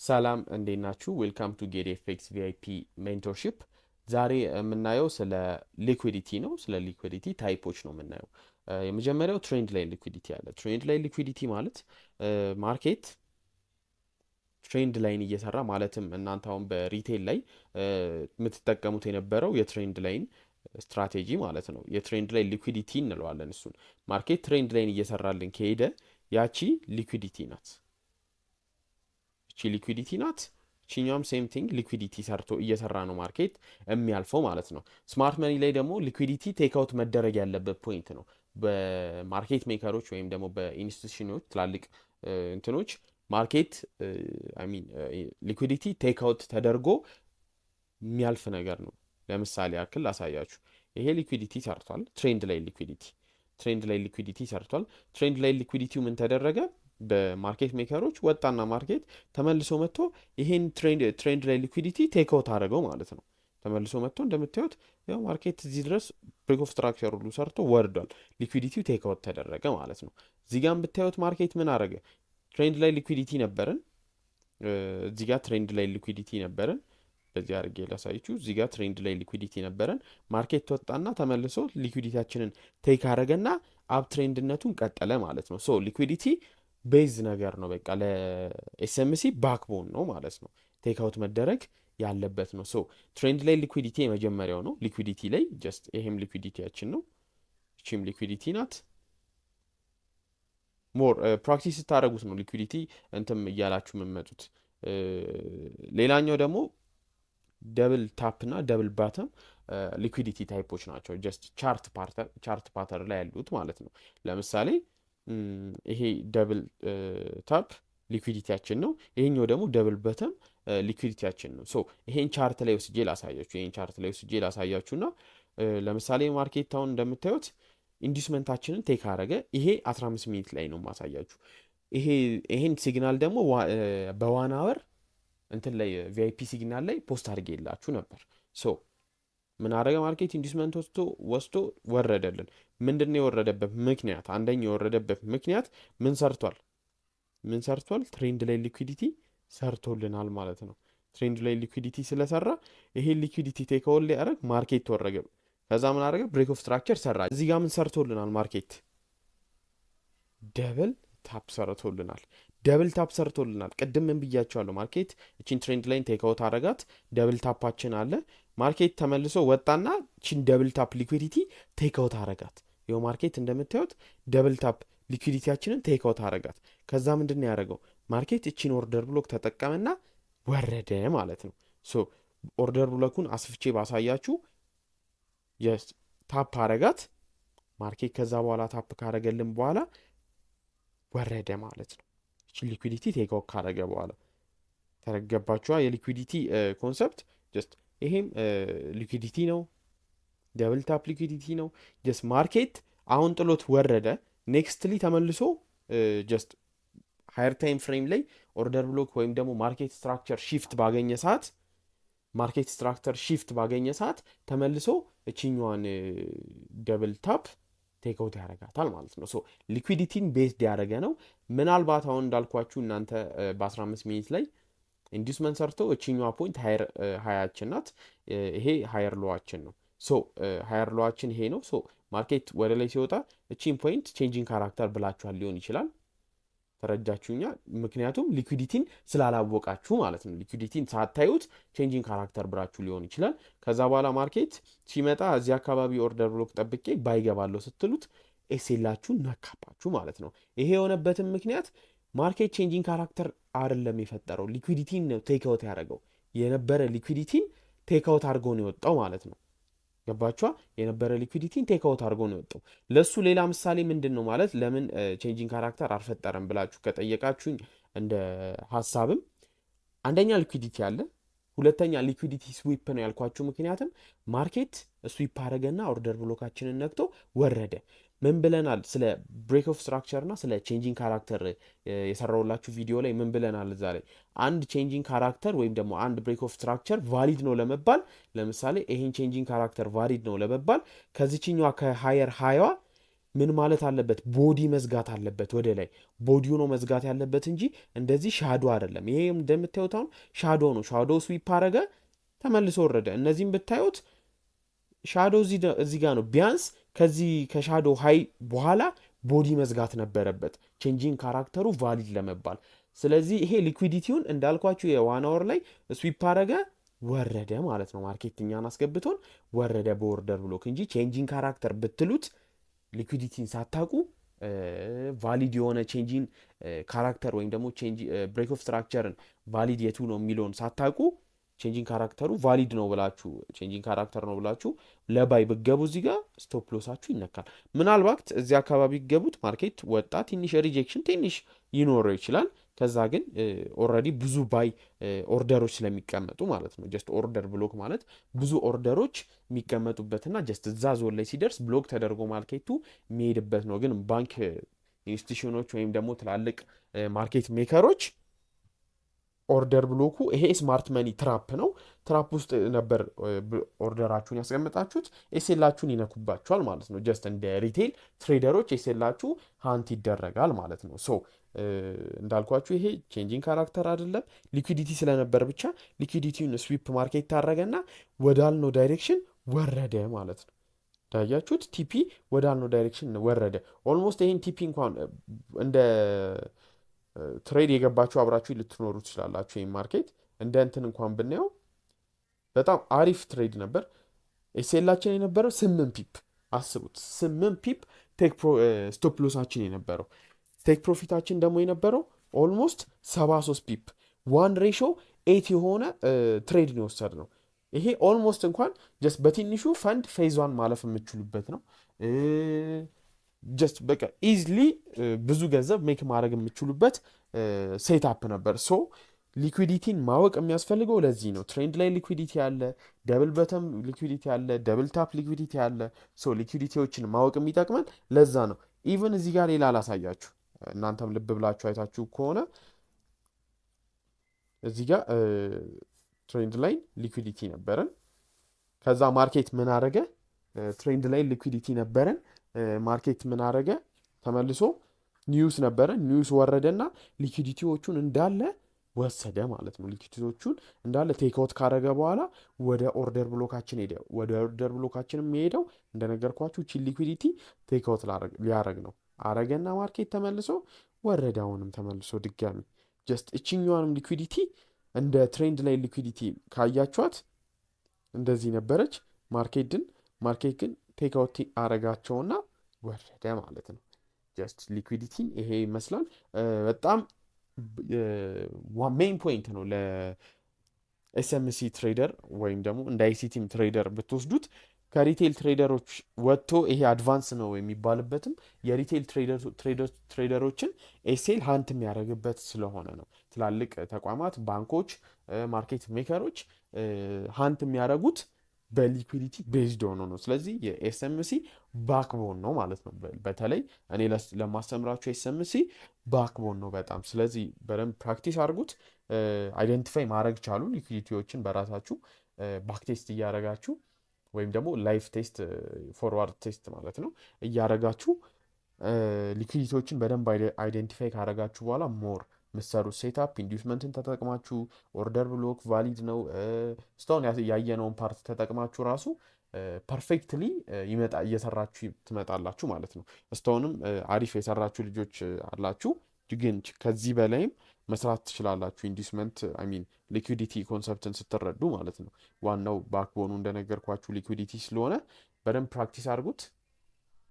ሰላም፣ እንዴት ናችሁ? Welcome to ጌድ FX VIP mentorship። ዛሬ የምናየው ስለ liquidity ነው። ስለ liquidity type ኦች ነው የምናየው። የመጀመሪያው trend line liquidity አለ። Trend line liquidity ማለት market trend line እየሰራ፣ ማለትም እናንተ አሁን በ retail ላይ የምትጠቀሙት የነበረው የ trend line strategy ማለት ነው። የ trend line liquidity እንለዋለን እሱን። Market trend line እየሰራልን ከሄደ ያቺ liquidity ናት። እቺ liquidity ናት። እቺኛውም same thing liquidity ሰርቶ እየሰራ ነው market የሚያልፈው ማለት ነው። Smart money ላይ ደግሞ liquidity take out መደረግ ያለበት point ነው። በ market maker ኦች ወይም ደግሞ በ institution ኖች፣ ትላልቅ እንትኖች market, I mean, liquidity take out ተደርጎ የሚያልፍ ነገር ነው። ለምሳሌ ያክል ላሳያችሁ። ይሄ liquidity ሰርቷል። Trend line liquidity ሰርቷል። Trend line liquidity ው ምን ተደረገ? በ market maker ኦች ወጣና market ተመልሶ መጥቶ ይሄን trend line liquidity take out አደረገው ማለት ነው። ተመልሶ መጥቶ እንደምታዩት ያው market እዚህ ድረስ break of structure ሁሉ ሰርቶ ወርዷል። Liquidity ው take out ተደረገ ማለት ነው። እዚህ ጋር ብታዩት market ምን አደረገ? Trend line liquidity ነበረን። እዚህ ጋር trend line liquidity ነበረን። በዚህ አድርጌ ላሳያችሁ። እዚህ ጋር trend line liquidity ነበረን። Market ወጣና ተመልሶ liquidity ያችንን take አደረገና uptrend ነቱን ቀጠለ ማለት ነው። So liquidity base ነገር ነው። በቃ ለ SMC backbone ነው ማለት ነው። Take out መደረግ ያለበት ነው። So trend line liquidity የመጀመሪያው ነው። Liquidity ላይ just ይሄም liquidity ያችን ነው። እቺም liquidity ናት። More practice ስታደረጉት ነው liquidity እንትም እያላችሁ የምመጡት። ሌላኛው ደግሞ double top እና double bottom liquidity type ኦች ናቸው። Just chart pattern ላይ ያሉት ማለት ነው። ለምሳሌ ይሄ double top liquidity ያችን ነው። ይሄኛው ደግሞ double bottom liquidity ያችን ነው። So ይሄን chart ላይ ወስጄ ላሳያችሁ። ይሄን chart ላይ ወስጄ ላሳያችሁ እና ለምሳሌ market አሁን እንደምታዩት inducement ኣችንን take አረገ። ይሄ 15 minute ላይ ነው ማሳያችሁ። ይሄን signal ደግሞ በ 1 hour እንትን ላይ VIP signal ላይ post አድርጌላችሁ ነበር። So ምን አረገ? Market inducement ወስዶ ወረደልን። ምንድን ነው የወረደበት ምክንያት? አንደኛ የወረደበት ምክንያት ምን ሰርቷል? ምን ሰርቷል? Trend line liquidity ሰርቶልናል ማለት ነው። Trend line liquidity ስለሰራ ይሄን liquidity take out ሊያደርግ market ወረገ። ከዛ ምን አደረገ? Break of structure ሰራ። እዚህ ጋር ምን ሰርቶልናል? Market double top ሰርቶልናል። Double top ሰርቶልናል። ቅድም ምን ብያችኋለሁ? Market እቺን trend line take out አረጋት። Double top ኣችን አለ። Market ተመልሶ ወጣና እቺን double top liquidity take out አረጋት። ይኸው market እንደምታዩት double top liquidity ያችንን take out አረጋት። ከዛ ምንድን ነው ያደረገው? Market እቺን order block ተጠቀመና ወረደ ማለት ነው። So order block ኡን አስፍቼ ባሳያችሁ just tap አረጋት market። ከዛ በኋላ tap ካረገልን በኋላ ወረደ ማለት ነው። እቺ liquidity take out ካረገ በኋላ ተረገባችኋ። የ liquidity concept just ይሄም liquidity ነው። Double top liquidity ነው። Just market አሁን ጥሎት ወረደ። Nextly ተመልሶ just higher time frame ላይ order block ወይም ደግሞ market structure shift ባገኘ ሰዓት፣ market structure shift ባገኘ ሰዓት ተመልሶ እችኛዋን double top take out ያደርጋታል ማለት ነው። So liquidity ን based ያደረገ ነው። ምናልባት አሁን እንዳልኳችሁ እናንተ በ15 minute ላይ inducement ሰርቶ እችኛዋ point higher high ኣችን ናት። ይሄ higher low ኣችን ነው። So higher low ኣችን ይሄ ነው። So market ወደ ላይ ሲወጣ እቺን point change in character ብላችኋል ሊሆን ይችላል። ተረዳችሁኛ? ምክንያቱም liquidity ን ስላላወቃችሁ ማለት ነው። Liquidity ን ሳታዩት change in character ብላችሁ ሊሆን ይችላል። ከዛ በኋላ market ሲመጣ እዚህ አካባቢ order block ጠብቄ buy ገባለሁ ስትሉት SL ኣችሁን ነካባችሁ ማለት ነው። ይሄ የሆነበትም ምክንያት market change in character አይደለም የፈጠረው፣ liquidity ን ነው take out ያደረገው። የነበረ liquidity ን take out አድርጎ ነው የወጣው ማለት ነው። ገባችኋ? የነበረ liquidity ን take out አድርጎ ነው የወጣው። ለእሱ ሌላ ምሳሌ ምንድን ነው ማለት ለምን change in character አልፈጠረም ብላችሁ ከጠየቃችሁኝ እንደ ሀሳብም አንደኛ liquidity አለ፣ ሁለተኛ liquidity sweep ነው ያልኳችሁ። ምክንያትም market sweep አደረገና order block ኣችንን ነክቶ ወረደ። ምን ብለናል? ስለ break of structure እና ስለ change in character የሰራሁላችሁ ቪዲዮ ላይ ምን ብለናል? እዛ ላይ አንድ change in character ወይም ደግሞ አንድ break of structure valid ነው ለመባል፣ ለምሳሌ ይሄን change in character valid ነው ለመባል ከዚችኛዋ ከ higher high ዋ ምን ማለት አለበት? Body መዝጋት አለበት። ወደ ላይ body ው ነው መዝጋት ያለበት እንጂ እንደዚህ shadow አይደለም። ይሄ እንደምታዩት አሁን shadow ነው። Shadow sweep አረገ፣ ተመልሶ ወረደ። እነዚህም ብታዩት shadow እዚህ ጋር ነው። ቢያንስ ከዚህ ከ shadow high በኋላ body መዝጋት ነበረበት change in character ኡ valid ለመባል። ስለዚህ ይሄ liquidity ውን እንዳልኳችሁ የ 1 hour ላይ sweep አረገ፣ ወረደ ማለት ነው። Market እኛን አስገብቶን ወረደ በ order block እንጂ change in character ብትሉት liquidity ን ሳታውቁ valid የሆነ change in character ወይም ደግሞ break of structure ን valid የቱ ነው የሚለውን ሳታውቁ change in character ኡ valid ነው ብላችሁ፣ change in character ነው ብላችሁ ለ buy ብትገቡ እዚህ ጋር stop loss ኣችሁ ይነካል። ምናልባት እዚህ አካባቢ ገቡት market ወጣ፣ ትንሽ rejection ትንሽ ይኖረው ይችላል። ከዛ ግን already ብዙ buy order ኦች ስለሚቀመጡ ማለት ነው። Just order block ማለት ብዙ order ኦች የሚቀመጡበትና just እዛ ዞን ላይ ሲደርስ block ተደርጎ market ኡ የሚሄድበት ነው። ግን ባንክ institution ኦች ወይም ደግሞ ትላልቅ market maker ኦች order block ኡ ይሄ smart money trap ነው። Trap ውስጥ ነበር order ኣችሁን ያስቀምጣችሁት፣ SL ኣችሁን ይነኩባችኋል ማለት ነው። Just እንደ retail trader ኦች SL ኣችሁ hunt ይደረጋል ማለት ነው። So እንዳልኳችሁ ይሄ change in character አይደለም። Liquidity ስለነበር ብቻ liquidity ውን sweep market ታረገና ወዳልነው direction ወረደ ማለት ነው። እንዳያችሁት TP ወዳልነው direction ወረደ። Almost ይሄን TP እንኳን እንደ trade የገባችሁ አብራችሁ ልትኖሩ ትችላላችሁ። ይህም market እንደ እንትን እንኳን ብናየው በጣም አሪፍ trade ነበር። SL ኣችን የነበረው 8 pip አስቡት፣ 8 pip take stop loss ኣችን የነበረው፣ take profit ኣችን ደግሞ የነበረው almost 73 pip፣ 1 ratio 8 የሆነ trade ነው የወሰድነው። ይሄ almost እንኳን just በትንሹ fund phase one ማለፍ የምችሉበት ነው። Just በቃ easily ብዙ ገንዘብ make ማድረግ የምችሉበት setup ነበር። So liquidity ን ማወቅ የሚያስፈልገው ለዚህ ነው። Trend line liquidity አለ፣ double bottom liquidity አለ፣ double top liquidity አለ። So liquidity ዎችን ማወቅ የሚጠቅመን ለዛ ነው። Even እዚህ ጋር ሌላ አላሳያችሁ፣ እናንተም ልብ ብላችሁ አይታችሁ ከሆነ እዚህ ጋር trend line liquidity ነበረን። ከዛ market ምን አረገ? Trend line liquidity ነበረን። Market ምን አረገ? ተመልሶ news ነበረ። News ወረደና liquidity ዎቹን እንዳለ ወሰደ ማለት ነው። Liquidity ዎቹን እንዳለ take out ካረገ በኋላ ወደ order block ኣችን ሄደ። ወደ order block ኣችን የሚሄደው እንደነገርኳችሁ ቺን liquidity take out ሊያረግ ነው። አረገና market ተመልሶ ወረደ። አሁንም ተመልሶ ድጋሚ just እችኛዋንም liquidity እንደ trend line liquidity ካያችኋት እንደዚህ ነበረች። Market ግን take out አረጋቸውና ወረደ ማለት ነው። Just liquidity ን ይሄ ይመስላል። በጣም main point ነው ለ SMC trader ወይም ደግሞ እንደ ICT ም trader ብትወስዱት ከ retail trader ኦች ወጥቶ ይሄ advance ነው የሚባልበትም የ retail trader ኦችን SL hunt የሚያደርግበት ስለሆነ ነው። ትላልቅ ተቋማት፣ ባንኮች፣ market maker ኦች hunt የሚያደርጉት በ liquidity based ሆኖ ነው። ስለዚህ የ SMC backbone ነው ማለት ነው። በተለይ እኔ ለማስተምራችሁ SMC backbone ነው በጣም። ስለዚህ በደንብ practice አድርጉት። Identify ማድረግ ቻሉ። Liquidity ዎችን በራሳችሁ backtest እያደረጋችሁ ወይም ደግሞ live test፣ forward test ማለት ነው፣ እያደረጋችሁ liquidity ዎችን በደንብ identify ካደረጋችሁ በኋላ more ምሰሩት setup inducement ን ተጠቅማችሁ order block valid ነው እስካሁን ያየነውን part ተጠቅማችሁ ራሱ perfectly ይመጣ እየሰራችሁ ትመጣላችሁ ማለት ነው። እስካሁንም አሪፍ የሰራችሁ ልጆች አላችሁ፣ ግን ከዚህ በላይም መስራት ትችላላችሁ። Inducement, I mean liquidity concept ን ስትረዱ ማለት ነው። ዋናው backbone ኑ እንደነገርኳችሁ liquidity ስለሆነ በደንብ practice አድርጉት።